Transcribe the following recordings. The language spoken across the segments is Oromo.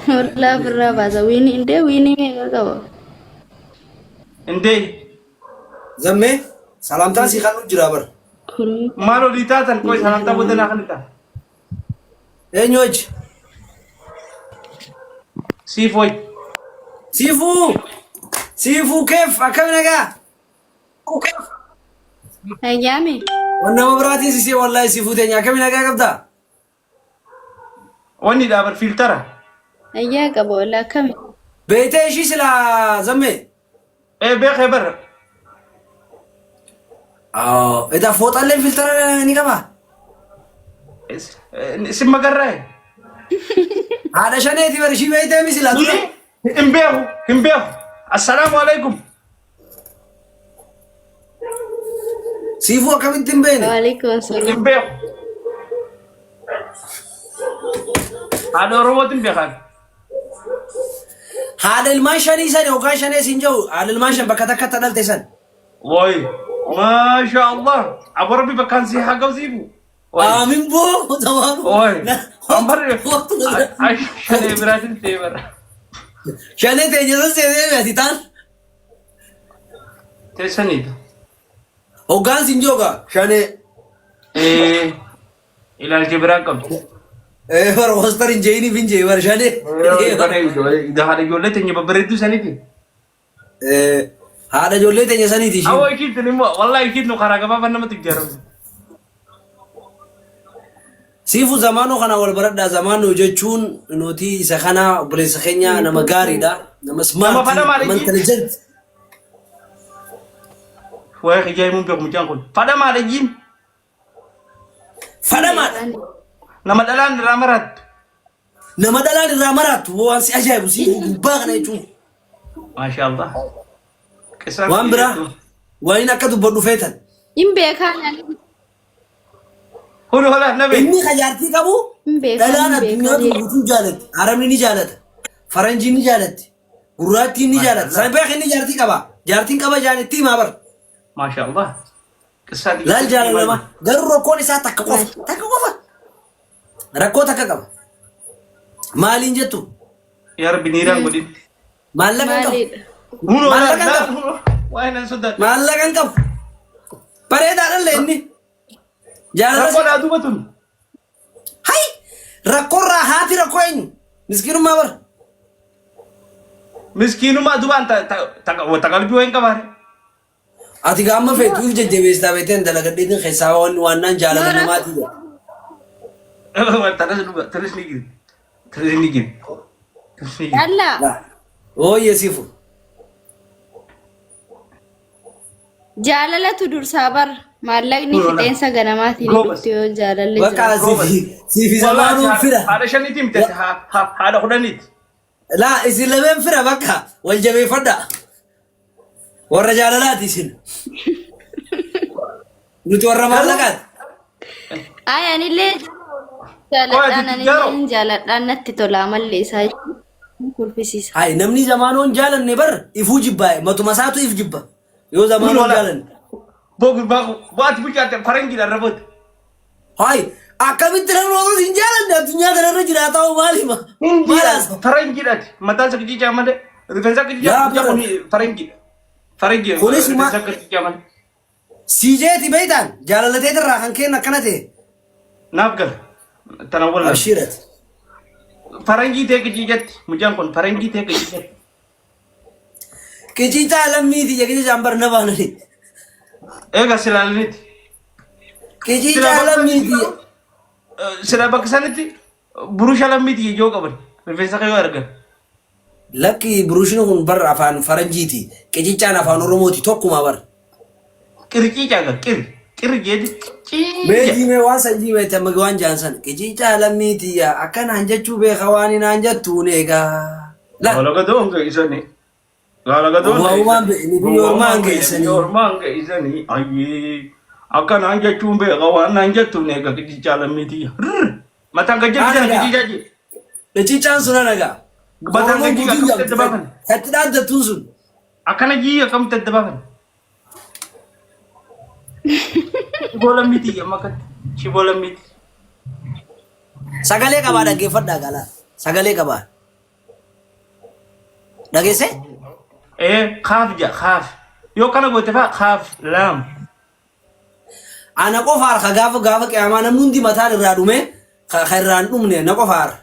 Hollaa ofirraa baasa. Wiinii indee wiinii meeqa qaba? Indee Zammee salaamtaan sii kan jira bar. Kuruun maal olii taatan qoy salaamtaa booda naa kan ta'a. Eenyu hojii? Siif wayi. Siifuu! Siifuu keef akkami nagaa? Ayyaame. Waan nama biraatiin sisee wallaahi siifuu teenya akkami nagaa qabdaa? Wanni dhaabar fiiltara. Ayyaa qaba wallaa akkami? Beeytee ishii silaa zammee? Ee beekee bara. Edaa fooxallee fiiltara ni qabaa? Sin magarraa. Haadha shaneeti bar ishii beeytee mi silaa dura? Hin beeku hin beeku. Assalaamu alaikum. Siifuu akkamitti hin beekne? Waalaikum assalam. Hin beeku. Haadha Oromootiin beekan. Haadha ilmaan shanii san yookaan shanee siin jedhu haadha ilmaan shan bakka takkatti dhalte san. Woy. Maasha Allah. Aboo Rabbi bakkaan si haa gabsiifu. Woy. Aamin boo tamaam. Woy. Ambar shanee biraatiin ta'e bara. Shanee teenya san seenee ati taan. Teessaniidha. Hoggaan siin jedhu gaa shanee. Ee ilaalcha biraa qabdi. Ee bara hoostar hin jeeyiniif hin jeeyi bara shanee. Haadha ijoollee teenya babbareedduu saniiti. Ee, Haadha ijoollee teenya saniiti ishiin. Awwa ishiitti immoo wallahi ishiitti karaa gabaabaa namatti ijaaramu. Siifu zamaanoo kana wal baradhaa zamaanoo jechuun nuti isa kana obboleessa keenya nama gaariidha. Nama smart, Nama fadha maali nama jii? intelligent. Waa'ee kijaa himuun beeku mucaan kun. Fadha maadha jiin. Fadhamaadha. Nama dhalaan irraa maraattu. Nama dhalaan irraa maraattu waan si ajaa'ibu siifu gubbaa kana jechuun. Maasha Allah. Qisaan Waan biraa waan akka dubbadhu feetan. Hin beekaa nani. Hulu hola nabi. Inni ka jaartii qabu Hin beekaa dhalaan hin addunyaa beekaa. tun guutuu jaalatti. Arabni ni jaalata. Faranjiin ni jaalatti. Gurraattiin ni jaalata. Sana beek inni jaartii qaba. Jaartiin qaba jaan itti himaa bar. Maasha Allah. Qisaan Laal jaalala nama. Garuu rakkoon isaa takka qofa. Takka qofa. Rakkoo takka qaba. Maaliin jettu? Yaa Rabbi niiraan godhin. Maallaqa hin qabu. Maaliidha? Hulu hola Maallaqa hin qabu. Waa'ee nan sodaadha. Maallaqa hin qabu. Bareedaadha illee inni. Jaalala Rakkoo dhaa duuba tun. Hay! Rakkoorraa haati rakkoo eenyu? Miskiinummaa bara. Miskiinummaa dubaan ta qalbii wayin qabaare. Ati gaamma feetu if jajjabeessitaa beekteen dalagadheetiin keessaa waan waannaan jaalala Noora. namaatii jedha. Tanas dhuga tanas ni jiru. Tanas ni jiru. Tanas ni jiru. Dhallaa. Laa. Ooyye sifu. Jaalalatu dursaa bar. Maallaqni Kun ola. fixeensa ganamaatiin Goobas. dhufti yoo jaalalli Bakka jiraate. siifi siifi zamaanuun fira. Haadha shaniiti miti haadha kudhaniiti. Laa isin lameen fira bakka wal jabeeffadha. Warra jaalalaati isin. Nuti warra maallaqaati. Ay anillee jaaladhaan Qo'ati anillee jaroo. hin jaaladhaan natti tola amalli isaa kolfisiisa. Hay namni zamaanoon jaalanne bar ifuu jibbaa'e matuma isaatu if jibba. Yoo zamaanoon Kun ola. jaalanne. Boo gurbaa bo'aati bulchaate faranjiidha raboota. Hay akkamitti namni osoo hin jaalanne addunyaa kanarra jiraataa hoo maal hima? Maal haasa'u? Faranjiidhaati. Mataan isa qicicaa malee. Rifeensa qicicaa Yaa mucaa bara. kun faranjiidha. Faranjii Kunis rifeensa qicicaa malee. Siijeeti beektaan jaalalateetirraa kan kennu akkana ta'e. Naaf gala. Tana wallan. Abshiirati. Faranjii ta'e qicicatti. Mucaan kun faranjii ta'e qicicatti. Qicicaa lammiiti jedhe qicicaan bar na baanani. Eega silaalaniiti. Qicicaa lammiiti. Sila bakka sanitti burusha lammiiti ijoo qaban. Rifeensa kee yoo argan. Lakki burushni kun bar afaan faranjiiti. Qicicaan afaan oromooti tokkuma bar. Qirciicaa gaa qir qir jeeti Mee ciica. jiimee waan san jiimee tamma waan jaan san qicicaa lammiiti yaa akkanaan jechuu beeka waan hinaan jettuun eegaa. La Gaalagadoon geessanii. Gaalagadoon Gowwaan beekni biyya ormaan geessanii. Biyya ormaan geessanii. Ayyee. Akkanaan jechuun beeka waan naan jettuun eega qicicaa lammiiti. Mataan gajjatti sana Anagaa. qicicaa jee. Qicicaan sun anagaa. Mataan Oromoon gajjii guutuu akkamitti jaamti. adda baafan? Katti dhaaddattuun sun. Akkana jii akkamitti adda baafan? Shiboo lammiiti amma akkatti. Shiboo lammiiti. Sagalee qabaa dhaggeeffadhaa galaa. Sagalee qabaa. Dhageessee? Ee kaaf ja kaaf. Yoo kana goote faa kaaf laam. Ana qofa harka gaafa gaafa qiyaamaa namni hundi mataan irraa dhume ka ka irraa hin dhumne na qofa harka.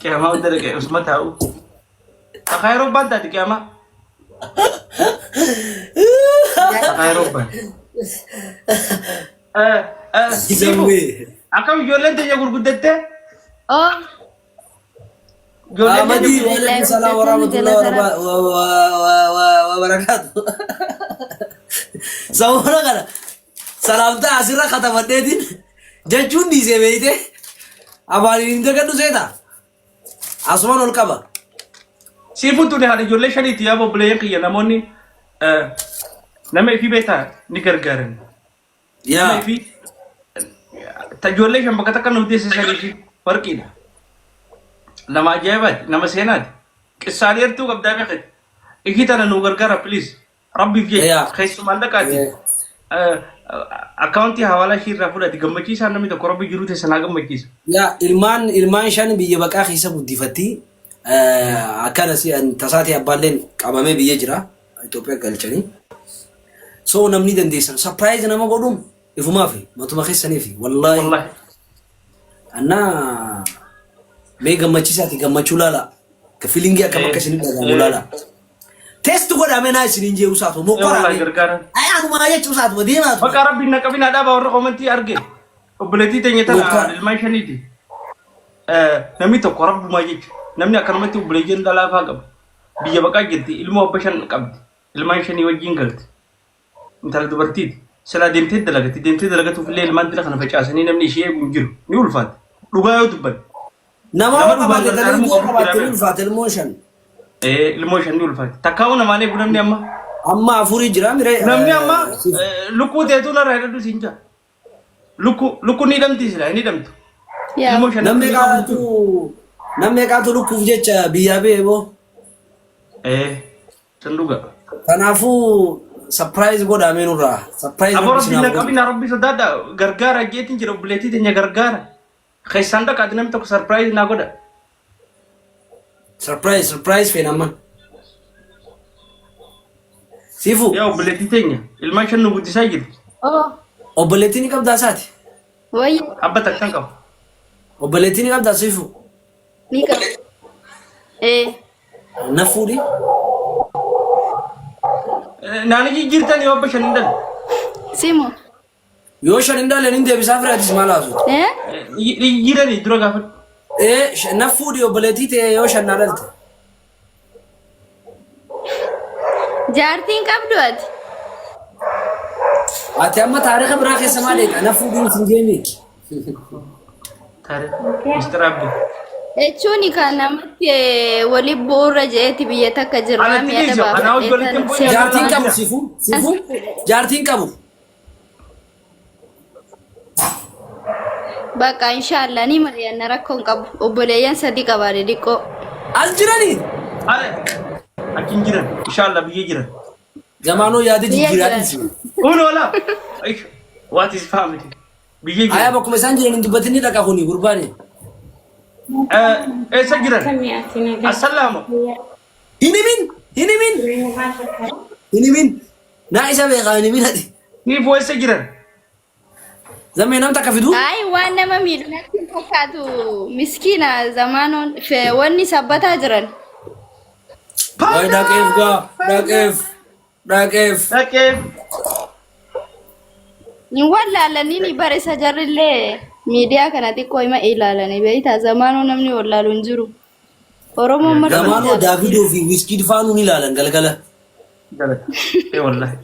Qiyaamaa hunda dhaqee usuma taa'u. Takaa yeroo baan taati qiyaamaa. Takaa yeroo baan. Siifu Zammee. akkam ijoolleen teenya gurguddattee? Oh, Ijoolleen teenya Ahmadii gurguddattee? waalaikum salaam wa rahmatullahi wa barakaatu. Samoona kana salaamtaa asirra katabadheetiin jechuun dhiisee beeyte afaaniin hin dagadhu seeta. Asumaan ol qaba. Siifuun tuni haadha ijoollee shaniiti yaa obboleeyyan kiyya namoonni nama ifii beektaa ni gargaaran. Nama Yaa. ifii ta ijoollee shan bakka takka nuuf deessisanii fi warqiidha. Nama ajaa'ibaati nama seenaati. Qissaa dheertuu qabdaa beekati. Ishii tana nu gargaara please. Rabbiif jecha Yaa. keessumaan dhaqaati. Akkaawuntii hawaalaa ishii irraa fudhati gammachiisaa namni tokko rabbi jiruu teessan haa gammachiisu. Yaa ilmaan ilmaan shan biyya baqaa keessa guddifatti. Akkana si tasaatii abbaalleen qabamee biyya jira. Itoophiyaa galchanii. So namni dandeessan surprise nama godhuun ifumaafi matuma keessaniifi wallaahi. Wallahi. Annaa mee gammachiisaati gammachuu laala. Feelingii akkam akka isin dhagahamu laala. Test godhame naa isiniin jee usaatu Wallahi mokkoraame. gargaaran. Ay anumaa jechuu usaatuma deemaatu. Bakka rabbiin na qabina dhaaba warra komantii arge. Obboleettii teenya tana Mokkaa. ilmaan shaniiti. Namni tokko rabbumaa jecha. Namni akkanumatti obboleeyyan dhalaa faa qaba. Biyya baqaa jirti ilmoo abba shan qabdi. Ilmaan shanii wajjin galti. Intala dubartiiti. Silaa deemtee dalagatti deemtee dalagatuuf illee ilmaan dila kana facaasanii namni ishee eegu hin jiru. Ni ulfaata. Dhugaa yoo dubbanne. Nama Nama yoo dhugaan qabaate gargaaramuu dalagaa qabu qabaatte jira ni ulfaate ilmoo shan. Ee, ilmoo shan ni ulfaate. Takkaa'uu namaan eegu namni amma. Amma afurii jira miree. Namni amma lukkuu teetuu narraa hidhadhu siin jaa. Lukkuu lukkuu ni hidhamti silaa hin hidhamtu. Yaa. Ilmoo shan Namni meeqaatu namni meeqaatu lukkuuf jecha biyyaa ba'e boo. Ee, san dhuga. Kanaafuu surprise godhaa mee nurraa. Surprise Aboo rabbi rabbi sinaa na godhu. qabina rabbi sodaadha gargaara jeetiin jira obboleettii teenya gargaara. Keessaan dhaqaati namni tokko surprise naa godha. Surprise surprise feena amma. Siifuu Yaa obboleettii teenya ilmaan shan nu guddisaa jirti. Oh, obboleettii ni qabdaa isaati. wayya Abba takkan qaba. Obboleettii ni qabdaa siifuu. ni qaba. Eh, Na fuudhi. Naani jijjiirtan yoo abba shan hin dhalle. Simo. Yoo shan hin dhalle nin deebisaa fira atis maal haasofta? Eh? Jijjiiranii dura gaafadhu. Ee na fuudhi obboleettii ta'e yoo shan naa dhalte. Jaartiin qabdu ati. Ati amma taarika biraa keessa maal eega? Na fuudhiin sin jeemi. Taarika. Mr. Abdi. Jechuun kan namatti wali bu'uura je'eeti biyya takka jirraa Anatti mi'a dhiisi, anaa hojii walitti hin bu'in. Jaartiin qabu siifuu siifuu jaartiin qabu. Bakka inshaallah ni mari'anna rakkoo hin qabu. Obboleeyyan sadi qabaadhe diqqoo. As jiranii. Ale. Achi hin jiran. Inshallah biyya jiran. Zamaanoo yaada Biyya jijjiiraa jiran. dhiisi. Kun oola. What is family? Biyya Ayaa jiran. bakkuma isaan jiran hin dubbatin ni dhaqa kuni gurbaani. Eessa jiran? Assalaamu. Hin himin hin himin hin himin. Naa isa beekaa hin himin ati. Siifuu eessa jiran? Zammee nam takka fiduu? Ay waan nama miidhu natti hin fakkaatu miskiina zamaanoon wanni sabbataa jiran. Wayi dhaqeef gaa dhaqeef dhaqeef. Dhaqeef. Hin wallaalanii ni bara isa jarrillee miidiyaa kana xiqqoo hima ilaalanii beektaa zamaanoo namni wallaalu hin jiru. Oromoon marti ni Zamaanoo jaalatti. Daafidoo fi Wiskiid faanuu ni ilaalan galgala. Galata. Ee wallahi.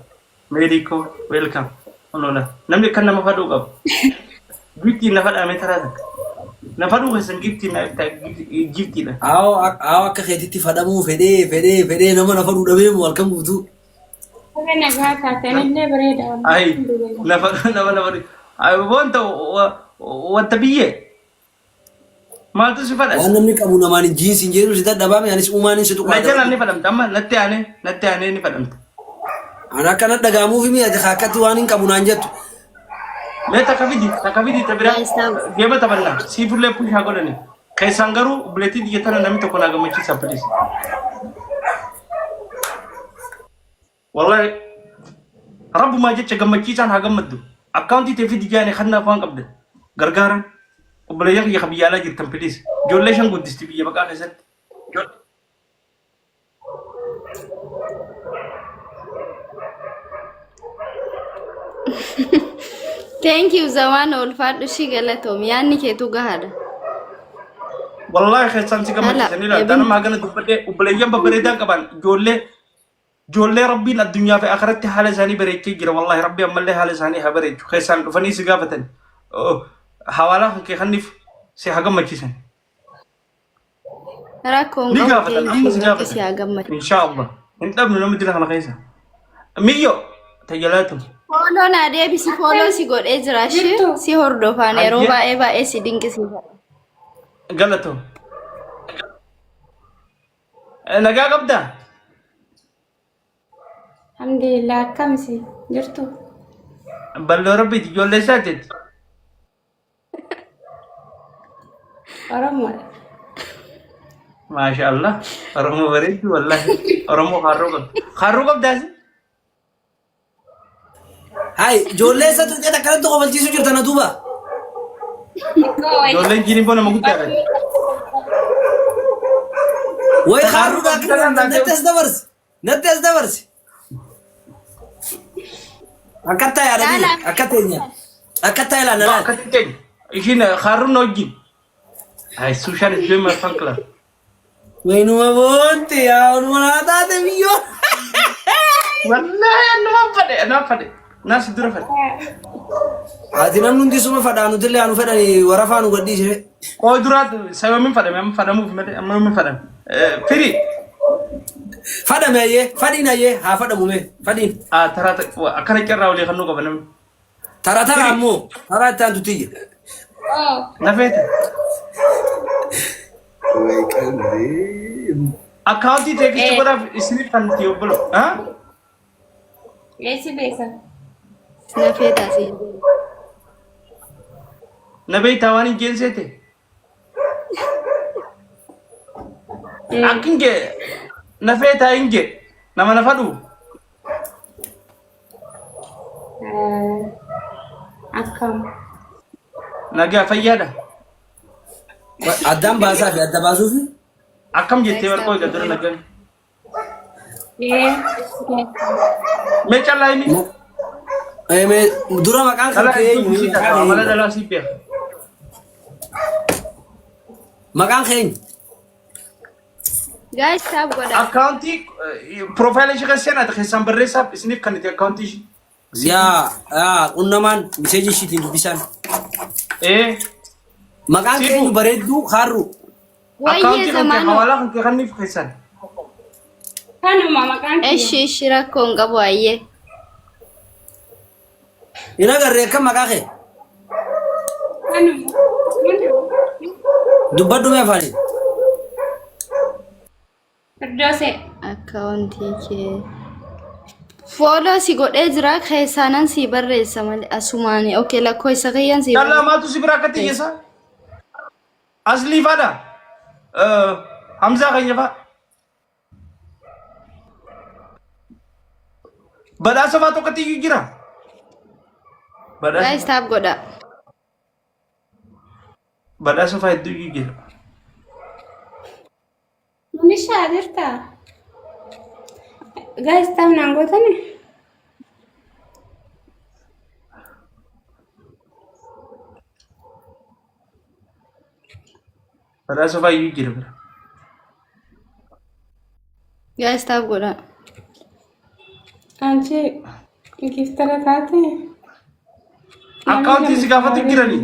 Meeriikoo welcome. Onola. Namni akkan nama fadhuu qabu. Giftiin na fadhaame taraa takka. Na fadhuu keessan giftiin na giftiidha. Aawoo akka keetitti fadhamuu fedhee fedhee fedhee nama na fadhuu dhabee moo halkan guutuu. Baga nagaa taatanillee bareeda. Ay na fadhuu nama na fadhuu. Ay wanta wanta biyyee. Maaltu si fadha? Waan namni qabu namaan hin jiinsi hin jedhu si dadhabaame anis uumaan hin si Na tuqaa jalaan ni fadhamta amma natti aanee natti aanee ni fadhamta. Ani akka na dhagaamuuf himi ati akkatti waan hin qabu naan jettu. Mee takka fidi takka fidi ta biraa Guys, stop. geema taphannaa siifullee pushaa godhani. Keessaan garuu obboleettii tiyya tana namni tokko naa gammachiisa please. Wallahi rabbumaa jecha gammachiisaan haa gammaddu. Akkaawuntii tee fidi jaani kannaaf waan qabdan. Gargaaran obboleeyyan kiyya ka biyya alaa jirtan please. Ijoollee shan guddisti biyya baqaa keessatti. Thank you Zamaan ulfaadhu ishii galatoom yaadni keetu gahaadha. Wallahi keessaan si Hala gammachiisan ilaala. ebin Nama hagana dubbadhee obboleeyyan babbareedaan qaban ijoollee ijoollee rabbiin addunyaa fi akhiratti haala isaanii bareechee jira. Wallahi rabbi ammallee haala isaanii haa bareechu. Keessaan dhufanii si gaafatan. Hawaalaa kan kee kanniif si haa gammachiisan. Rakkoon Ni qabu gaafatan thank amma you si rabbi si gaafatan. haa gammachiisu. Insha Allah. Hin dhabnu namni dila kana keessa. Miyyo tayyalaatu. Fooloo naa deebisi fooloo si godhee jira ishee Jirtu. si hordofaan yeroo Hayyee baay'ee baay'ee si dinqisiifadha. galatoo. Nagaa qabdaa? Alhamdulillah akkam isin jirtu? Balloo rabbiiti ijoollee isaateeti. Oromoodha. Maasha Allah. Oromoo bareeddu wallahi. Oromoo harroo qabdi. Harroo qabdaasi? Hai, ijoollee isa tuqee akkanatti kofalchiisuu jirta na duuba. Ijoolleen jiin immoo nama guddaadha. Wayi Harroo haaruu qabdi kanaan natti as dabarsi. Natti as dabarsi. Akkattaa yaada biyya. Laalaa Akka teenya. Akkattaa ilaalla laal. Akkatti teenya. Ishiin harroo na wajjin. Ay, Sushan is doing my fan club. Waynuma boonte yaa onuma naa taate biyyoo. Wallahi anuma fadhe, anaa fadhe. Naa si dura fadhe. Ati namni hundi suma fadhaa nutillee anu fedhani warafaa nu gadhiise. Qoo duraa sababiin fadhame amma fadhamuuf malee amma yoom fadhame. Firi. Fadhame ayyee fadhiin ayyee haa fadhamu mee fadhiin. Ah, taraa akkana carraa walii kannuu qaba namni. Tara tara Firi. ammoo taraa itti aantu tiyya. Nafeete. Akkaawuntii teekisti godhaaf isiniif kan itti obbolo. Ah? Eessi beeka? Na feetaa si. Na beektaa waan hin jeenseete. Akkin jee na feetaa hin jee nama na fadhu. Akkam. Nagaa fayyaadha. Addaan baasaa fi adda baasuufi. Akkam jettee barqoo egaa dura nagaan. Ee. Mee callaa inni. Mee dura maqaan kan Dhalaa kee hedduu eenyu? si Maqaan ta'a. Amala kee eenyu? dhalaa si beeka. Maqaan kee eenyu? Guys tap godhaa. Akkaawuntii piroofaayila ishee keessa seenaati keessaan barreessaaf isiniif kan itti akkaawuntii ishee. Yaa yaa qunnamaan miseejii ishiitiin dubbisaan. Ee Maqaan kee Sifu. eenyu bareedduu kaarruu. Wayyee akkaawuntii kan kee zamaanoo. hawaalaa kan kee kanniif keessan. Kanuma maqaan kiyya. Ishi ishi rakkoo hin qabu ayyee. Hin agarree akka maqaa kee. Kanuma. Dubbadhu mee afaaniin. Firdoosee. Akkaawuntii kee. Fooloo si godhee jira keessaanan si barreessa malee asumaani. Okay lakkoofsa kiyyaan si Callaa barreessa. maatu si bira akka xiyyeessa? Aslii faadha. Hamzaa keenya faa. Badhaasa faa tokkotti iyyuu jira. Badhaasa Guys tap godhaa. badhaasa faa hedduu iyyuu jira. Munishaa jirtaa? Guys tap naan gootani? Badhaasa faa iyyuu jira bira. Guys tap godhaa. Anchi giftara taate? Akkaawuntii si gaafatu jirani.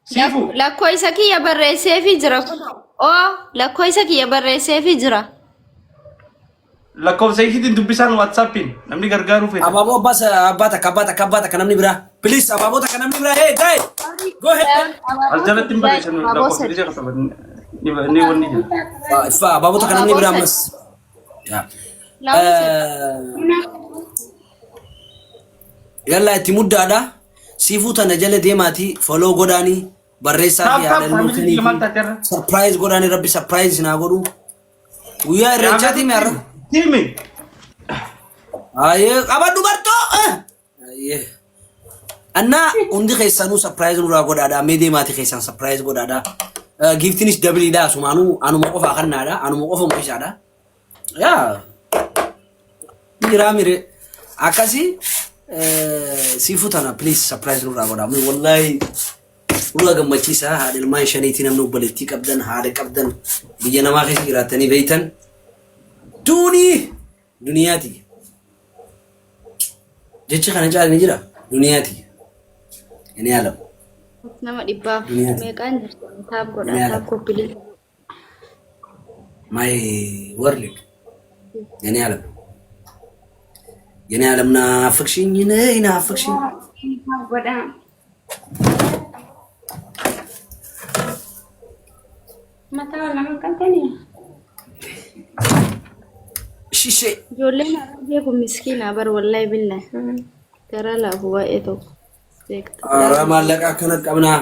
Siifu. Lakkoofsa kiyya barreesseefii jira kunoo. Oo lakkoofsa kiyya barreesseefii jira. Lakkoofsa ishiitiin dubbisaan WhatsAppiin namni gargaaruu fedha. Abaaboo abbaa abbaa takka abbaa takka abbaa takka namni biraa. Please abaaboo takka namni biraa. Hey guy go ahead. As jalatti hin barreessan Abaaboo lakkoofsa sadi. isee qaban ni wanni jira. Ifaa abaaboo takka namni biraa Abaaboo ammas. Yaa. Lama sadi. Yalla itti muddaadha. Siifuu tana jala deemaatii follow godhaanii. Barreessaa Taap fi taap haadha ilmoo faamilii kennii kiyya maal taate irra? surprise godhaanii rabbi surprise naa godhu. Guyyaa irreechaati mi har'a? Tiimi. Ayyee qabadhu bartoo. Ayyee. Annaa hundi keessanuu surprise nurraa godhaadha. Mee deemaati keessan surprise godhaadha. Giiftinis dabiliidha. Asumaanuu anuma qofaa kannaadha. Anuma qofa mo'isaadha. Yaa jiraa mire akkasi siifuu tana please surprise nurraa godhaa. Mee Wallaahi nurraa gammachiisa haadha ilmaan shaniitii namni obboleettii qabdan haadha qabdan biyya namaa keessa jiraattanii beeytan duunii duniyaati. Jechi kana caala ni jira duniyaati. Inni alam. Nama dhibbaaf Duniyaati. meeqaan jirtu taap godhaa Duniyaati. taap koppilii. My world የኔ ዓለም የኔ ዓለም ናፍቅሽኝ ነይ ናፍቅሽኝ። Godhaa. Mataa ol lama qabdanii? ሽሼ Ijoolleen Harargee kun miskiina bar wallahi billahi. Gara laafu baay'ee tokko. Beekta. ኧረ maallaqa akkana qabnaa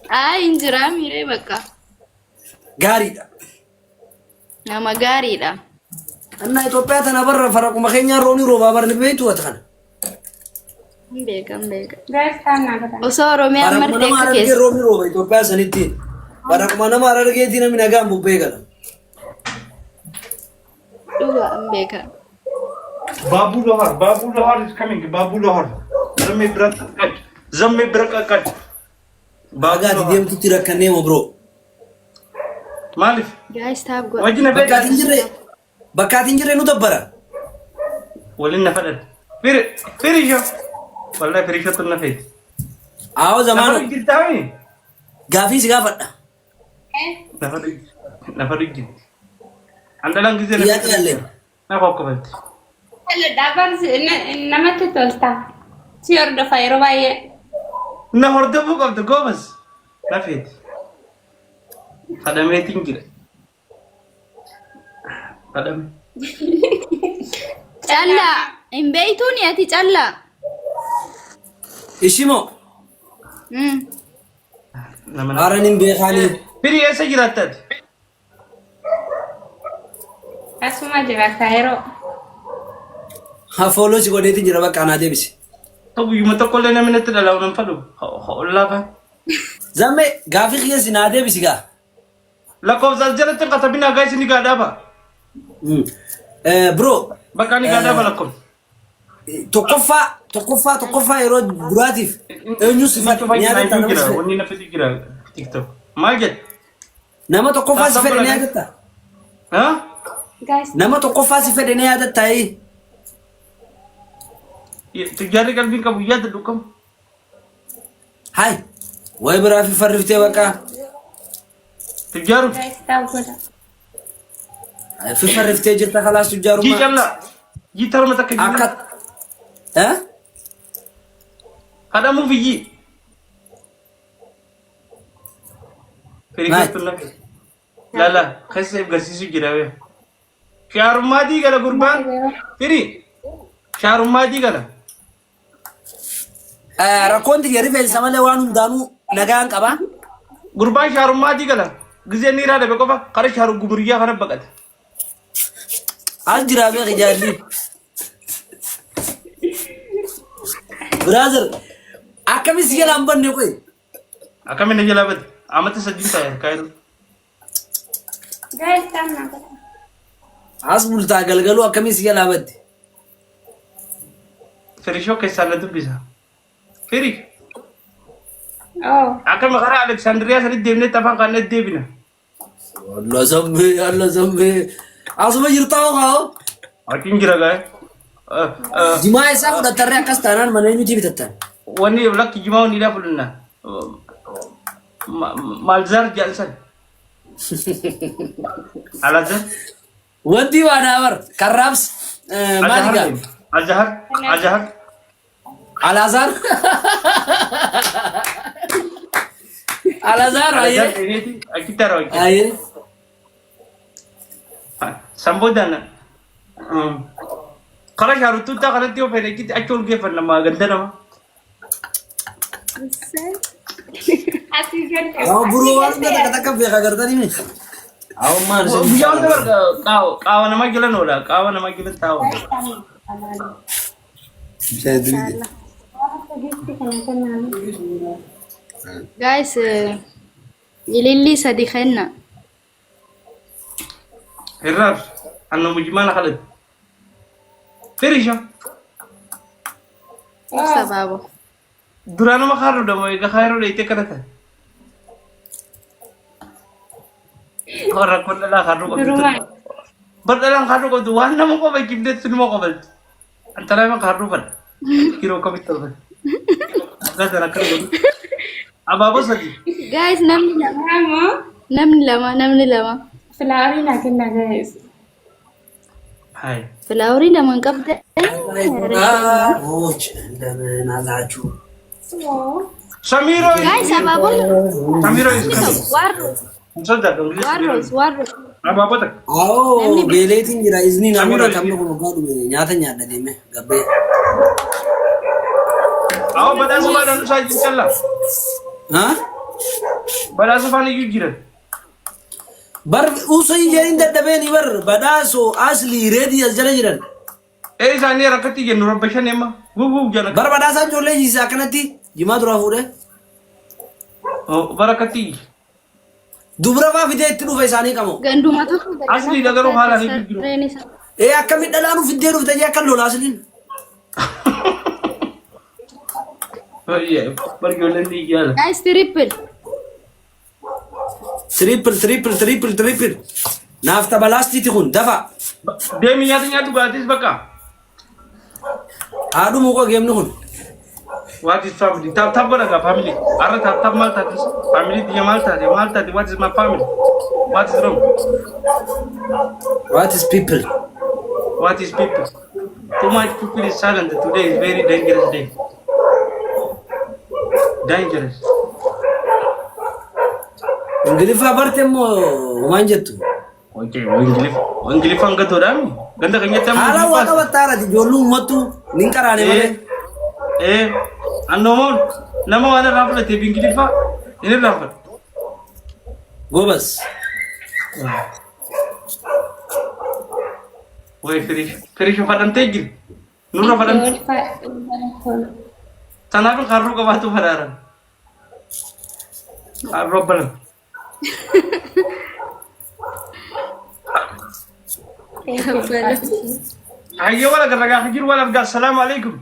Ay hin jiraa miiree bakka. gaariidha. Nama gaariidha. እና Itoophiyaa tana barra faraquma keenyaan roobni roobaa barni beektu wata kana. Hin beeka hin beeka. Guys tap naa godhaa. Osoo Oromiyaan Faraquma marte nama akka Harargee keessa. roobni rooba Itoophiyaa sanitti. Faraquma nama Harargeetii namni nagaan bubbee gala. Dhugaa hin beeka. Babu Lohar, Babu Lohar is coming. Babu Lohar. Zamme bira qaqqad. Zamme bira qaqqad. Babu Bagaati Lohar. deemtutti rakkannee moo bro. Maaliif? Guys tap godha. Wajjin na Bakka ati hin fedhan. jirre bakka ati hin jirre nu dabbara. Waliin na fedhan. Firi firisho. Wallahi firishotu na feeti. Aawoo Nafa zamaanu jirtaami? gaafii si gaafadha. Nafa nafa jirti. Andalaan gisee na Xiyyaaqee allee. na qoqqofatti. Dhaabaan namatti tolta. Si hordofa yeroo baay'ee. Na hordofuu qabdu goobas. Na feeti. Kadhameetiin jira. Kadhame. Callaa hin beeytuuni ati callaa. Ishimoo Nama haaran hin beekaanii. Firii eessa jiraattaati? Asuma jiraata yeroo. Ha follow si godheetiin jira bakka anaa deebise. Guyyuma tokkollee namni natti dhalaa nan fadhu. Ollaa fa'a. Zamme gaafii kiyya si naa deebisi gaa. Lakkoofsa as jalatti hin katabin hagaa isin gaa dhaaba. Bro Bakka ani gaa dhaaba lakkoofsa. tokkoffaa tokkoffaa tokkoffaa yeroo duraatiif eenyu si fedhe ni yaadatta nama si fedhe. Wanni na fedhi jira TikTok. Maal jedhe? Nama tokkoffaa si fedhe ni yaadatta. Ha? Guys Nama tokkoffaa si fedhe ni yaadatta ee. Tujjaarri qalbiin qabu yaada dhukkam. Hai wayi biraa fi farriftee bakka Tujjaaru. guys tap godhaa. fi farriftee jirta kalaas Jii tujjaarummaa. callaa. Jii tarma takka jii. Akka eh Kadhamuuf iyyi. Firii Maal? keessattuu lafa. Lala keessa agarsiisu jira bee. Shaarummaatii gala gurbaan. Firii. Shaarummaatii gala. Rakkoon tiyya rifeensa malee waan hundaanuu nagaan qaba. Gurbaan shaarummaatii gala. Gizeen dhiiraa dhabe qofa kara shaaru gumuriyyaa kana baqate. As jiraa beeki jaalli. Brother akkamis si jalaa hin banne qoy. Akkamiin na jalaa bade? Amata sadiin taa'e harkaa jiru. Guys tap naa godhaa. As bultaa galgaluu akkamis si jalaa badde. Firishoo keessaan na dubbisa. Firi. Oh. Akkami karaa Aleksaandiriyaa sanitti deemnee afaan kan deebina. Allah zammee Allah zammee. Asuma jirtaa hoo? Achiin jira gaa'e. Jimaa isaa fudhattarree akkas taanaan mana eenyutii bitattan? Wanni lakki jimaa wanni ilaa fudhanna. Maalzaar jedhan. Alazar. Wanti waan bar karraabs maali gaa? Azahar. Azahar. Alazaar. Alazaar ayyee. Achitti harawaa. Ayyee. San boodaan Karaa shaaruttuuttaa kanatti yoo fedhe achitti achi ol geeffanna maa ganda nama. Asii galte. Awwa buroo waan hunda takka takka beeka gartanii miti. Awwa maal isin Guyyaa hunda barga qaawa namaa jalan oola. Qaawa namaa jalan taa'u. Bishaan itti bite. Guys, ilillii sadi kenna. Hirraaf annu mujmaana kadhate. Firisha. Sabaabo. Duraanuma kaarru damo egaa kaayiroo dheeytee kadhatan. Rakkoon dhalaa kaarruu qabdu. Durumaan. Bar dhalaan kaarruu qabdu waan nama qofa jibdeetti numa qobalti. Antalaa kaarruu fadha. Yeroo kamitti tolfate. Akka akkana godhu. Abaaboo sadi. Guys, namni lama. Ammoo Namni lama, namni lama. flowerii naa kennaa guys. Hai. Flowerii lama hin qabda. እንደምን አላችሁ? Samiiroo. Guys, abaaboo Samiiroo is coming. Warroos, Hin sodaadhu. warroos, warroos. Abaaboo takka. Awo beeleetiin jira izni namoota Samiiroo taphni kun waggaa dhume nyaata nyaadha deeme gabbee. Awwa badhaasa baadhaan isaa jiru callaa. Ha? Badhaasa faana iyyuu jiran. Bar usoo jedhin dadhabeeni bar badhaasoo asli reedii as jala jiran. Ee isaanii rakkatti jennu rabba shan amma guguu jala. Bar badhaasaan ijoollee jiisa akkanatti jimaa duraa fuudhee. Barakatti. Dubra faa fidee itti dhufe isaanii qabu. Ganduma tokko Asli garuu haala ni jiru. Sareen isaa. Ee akkamitti dhalaanu fiddee dhufte jee akka lolaa asliin. Barjoolleen ni jaala. Guys, triple. Triple triple triple triple. Naaf tabalaastiiti kun dafa. Deemi nyaata nyaatu gaatis bakka. Haadhu muka geemni kun. What is family? Tap tap godha gaa family. Har'a tap tap maal taatis? Family biyya maal taate? Maal taate? What is my family? What is wrong? What is people? What is people? Too much people is silent. Today is very dangerous day. Dangerous. Ingiliffaa barte immoo homaan jettu. Okay, Ingiliffaan gatoodhaami. Ganda keenyatti amma Haala waa qabattaarati ijoollee uummattu nin qaraane malee. Eh, annoomoon nama waan irraa fudhateef Ingiliffaa hin irraanfadhu. Gobas. Way firish firish fadhamtee jiru. Nurra fadhamte. Tanaaf karruu qabaatu fadhaaran. Karruu abbalan. Hayyee wal agarra gaafa jiru wal argaa. Assalaamu alaikum.